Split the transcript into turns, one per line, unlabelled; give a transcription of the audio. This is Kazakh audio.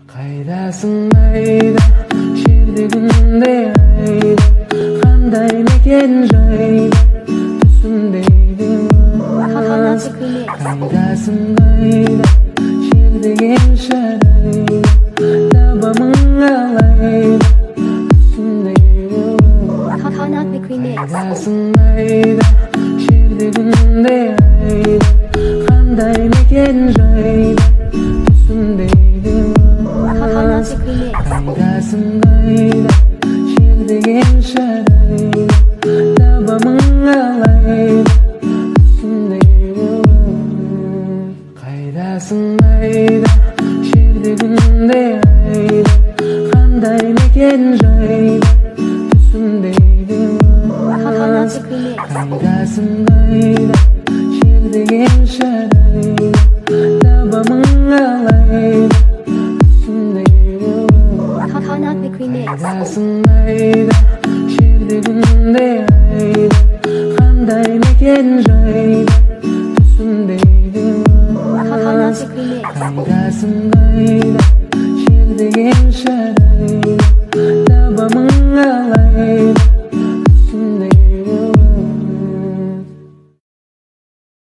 Қайдасың, айда, жерде, күнде, айда, қандай мекен жайда, түсімде?
Carnatic Remix.
Қайдасың, қайда, жерде, шарайда, табамын қалайда түсімде?
Carnatic Remix.
Қайдасың, айда, жерде, күнде, айда, қандай мекен жайда, түсімде?
Carnatic Remix.
Қайдасың, қайда, жердеген шарайда, табамын қалайда түсімде? Қайдасың, айда, жерде, күнде, айда, қандай мекен жайда, түсімде?
Carnatic Remix.
Қайдасың, қайда, жердеген шарайда, табамын қалайда түсімде?
Carnatic Remix.
Қайдасың, айда, жерде, күнде, айда, қандай мекен жайда, түсімде?
Carnatic Remix.
Қайдасың, қайда, жердеген шарайда, табамын қалайда.